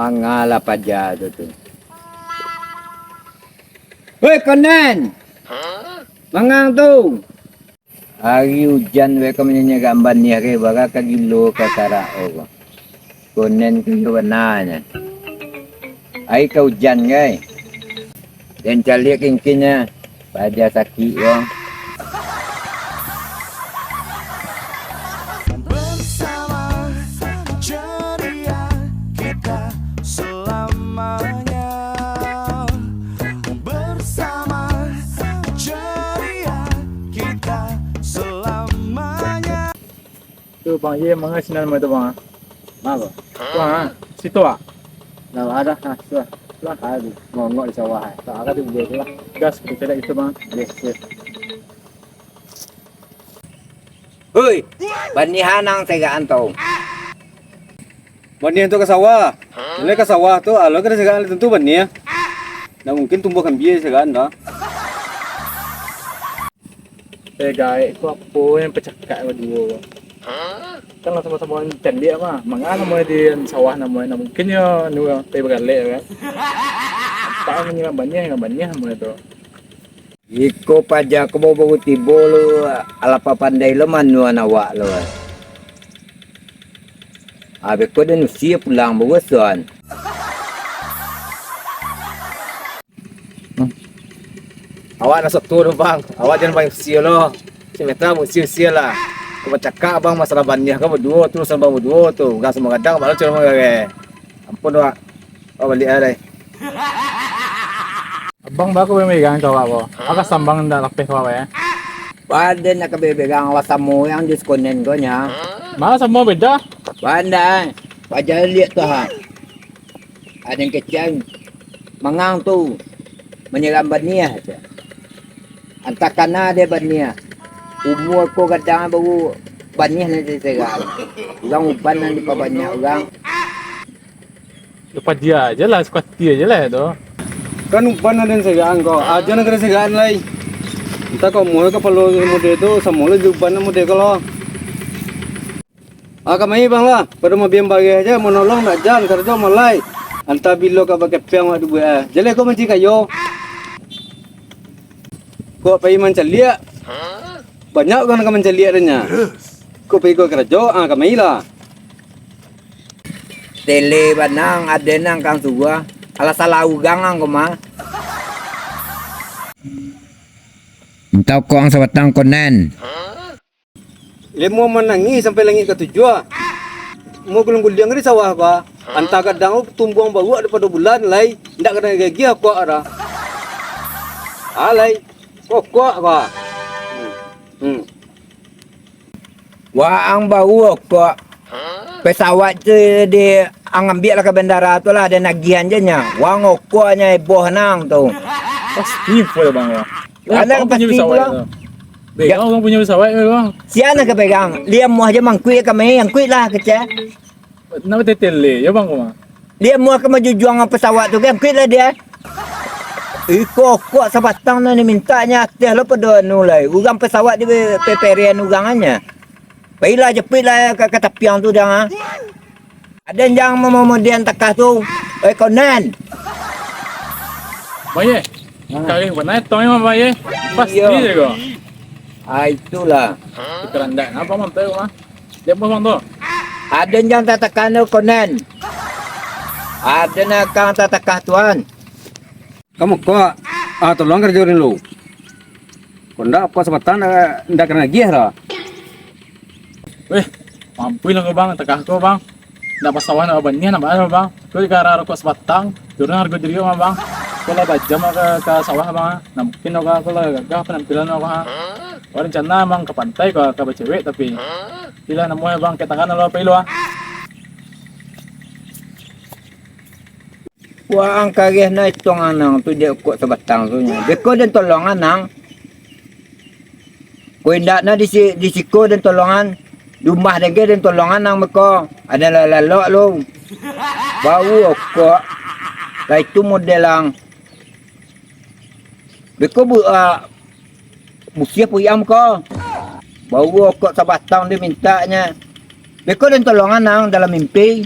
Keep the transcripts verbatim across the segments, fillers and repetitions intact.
Mangalah paja tu tu. Woi, Konan! Mangang tu! Ari ujan weh ka manyanyagak baniah gai, bara ka gilo ka karak ko. Konan kayo bananyo. Ari ka ujan gai. Den caliak kingkinnyo, paja sakik ko. Bersama ceria kita selamanya. Bersama ceria kita selamanya. Tu, Bang, ye, manga sinan mai tu, Bang? Ma, Bang? Bang, ah, situ, ah? Lah, ada, ah, situ, ah. Lah, ada. Mongok di sawah, ah. Tak ada tu, boleh tu lah. Gas, kita cari itu, Bang. Yes, yes. Hoi, baniah nan segaan tu. Baniah tu ka sawah. Kalau ka sawah tu, alah ka segaan tentu baniah. Ndak mungkin tumbuah kambia segaan dah. Eh, gaek tu apo nan bacakak baduo? Kan lah samo-samo caliak mah. Manga namo di sawah namo, ndak mungkin yo anu, pai bagalek kan. Tak manyiram baniah, nyiram baniah namo tu. Iko paja ko baru-baru tibo lo, alah pandai lo manuan awak lo. Abih ko den usia pulang barusuan. Awak nak soto tu, Bang. Awak jan main usia lo. Si Metra usia-usia lah. Kau bacakak, Bang, masalah baniah kau baduo tu, sambang baduo tu. Gang Sumber Gadang, baru cuma manggarai. Ampun, Wak. Awak baliak lah, dai. Abang, baa kau mamegang kawak ko? Aka sambang ndak lapeh kawak, eh? Baa den nak ka bebegang, lah samo yang di sekonen ko nya. Malah samo beda. Pandai. Paja liak tu, ha. Aden kecek mangang tu manyiram baniah se. Antah kana dek baniah. Umua ko gadang baru baniah nan diserak. Urang uban nan dipabanyak urang. Yo, paja aja lah, sekuati aja lah tu. Kan uban nan diserak ko. Aja nan kena serak lai. Antah ko umua kapalo model tu, samo lah jo uban nan model ko lo. Ah, kamari, Bang, lah. Pado mabiam bareh aja, manolong ndak jan, karajo malai. Antah bilo ka bakepeang awak dibuek, ah. Jaleh ko mancari kayo. Kok pai mancaliak? Banyak urang nan ka mancaliak dek nyo. Kok pai ko karajo, ah, kamari lah. Tele banang, ade nan kang suruah. Alah salah urang ang ko mah. Entah ko ang sabatang ko nan. Lai amuah manangih sampai langik katujuah. Amuah guliang-guliang di sawah ko. Antah gadang tumbuang baruak daripado bulan lai, indak ka agiah-agiah kok dah. Alai, kokok ko. Hmm. Hmm. Waang baru kok. Pesawat tu di ang ambiak lah ka bandara tu lah, ado nagihan je nya. Waang okoknyo heboh nang tu. Pasti info ya, Bang, lah. Anak pasti pulo. Begang urang punyo pesawat, Bang. Sia nan ka pegang? Liam muah je mangkuik kami, angkuik lah kecek. Nak betetele, ya, Bang, ko mah. Liam muah ka majujuang pesawat tu, angkuik lah dia. Iko kok sabatang nan dimintaknyo ateh lo pado anu lai. Urang pesawat di pe-, peperian urang anya. Pailah japuiklah ka, ka tapiang tu dah, ha. Aden jan mamodian takah tu. Oi, konan. Baye. Ha. Kareh bana tong memang, Baye. Pasti je ko. Ah, itulah. Kerandak apa mantai rumah? Dia bang tu. Aden jan tatakan tu, konan. Aden akang tatakah tuan. Kamu kok, ah, tolong karajo dulu. Kok ndak, apa sabatang ndak, ndak ka nagiah dah. Weh, mampu lah ko, Bang, takah ko, Bang. Ndak pasawah, ndak baniah, ndak baa, Bang. Ko gara-gara rokok sabatang, turun hargo diri mah, Bang. Ko lah bajam ka, ka sawah, Bang. Nah, mungkin ko, ko lah gagah penampilan ko, ha. Ko rencana, Bang, ka pantai ko, ka bacewek, tapi. Ilah namo, Bang, ka tangan lo apa ilo, ah. Waang kareh na ituang anang tu, dek ukok sabatang tu nya. Beko den tolong anang. Ko indak na di si-, di siko den tolongan. Di umah den ge den tolong anang beko. Ado lah lalok lu. Bau ukok. Lah itu model ang. Beko bu-, ah, busiah puyang ko. Bau rokok sabatang dimintaknyo. Beko den tolong anang dalam mimpi.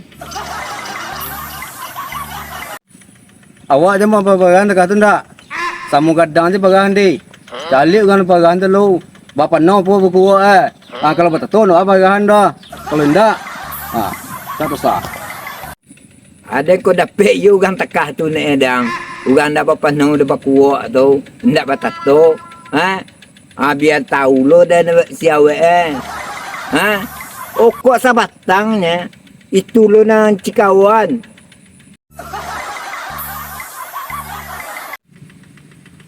Awak jan maparahan takah tu ndak? Samo gadang se parahan deh. Caliak urang parahan tu lo. Bapanau pulo bakuwok eh. Ah, kalau batato ndak parahan doh. Kalau indak, ah, tak susah. Ado ko dapek yo urang takah tu neh dang. Urang ndak bapanau ndak bakuwok tu, ndak batato. Ha? Ah, bia tau lo deh si awek eh. Ha? Okok sabatang nyo, itu lo nan cikawan.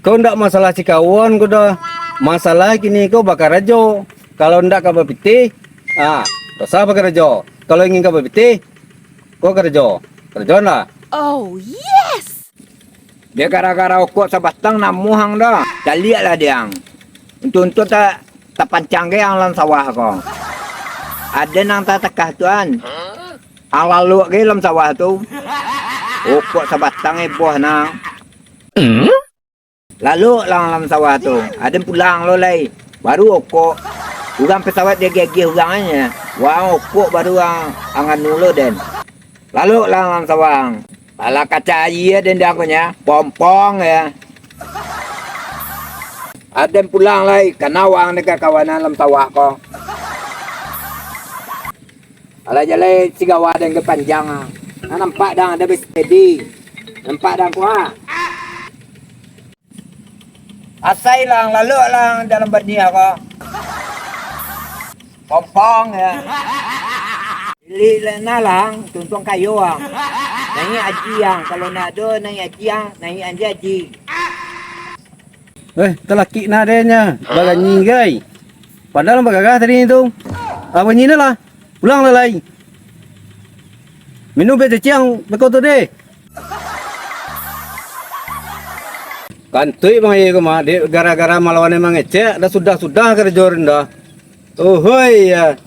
Ko ndak masalah cikawan ko doh. Masalah kini ko bakarajo. Kalau ndak ka bapitih, ah, susah bakarajo. Kalau ingin ka bapitih, ko karajo. Karajoanlah. Oh, yes! Dek gara-gara okok sabatang namuah ang doh. Caliaklah dek ang. Untuak-untuak ta-, tapancang ge ang lam sawah ko. Ado nan tatakah tu an. Ang lalok ge lam sawah tu. Okok sabatang eboh nang. Lalok lah ang lam sawah tu. Ado pulang lo lai. Baru okok. Urang pesawat diagiah-agiah urang nyo. Wang okok baru ang, ang anu lo den. Lalok lah ang lam sawah. Alah kacayia den di angkonyo, pompong ya. Aden pulang lai, kanawang dek kakawanan lam sawah ko. Alah jalai sigawa den ke panjang ah. Nah, nampak dang ada besteady. Nampak dang kuah. Asai lang, lalok lang dalam baniah ko. Pompong ya. Ilik lena lang, tuntung kayo ang. Naiak aji ang, kalau nak do naiak aji ang, naiak aji aji. Eh, talakik nak adanya, baranyi gai. Padahal bagarah tadi tu. Ah, banyi lah. Pulang lah lai. Minum bia ciciang beko tu deh. Kantuik bang aye ko mah, dek gara-gara malawan mangecek, dah sudah-sudah karajo rendah. Ohoi ya.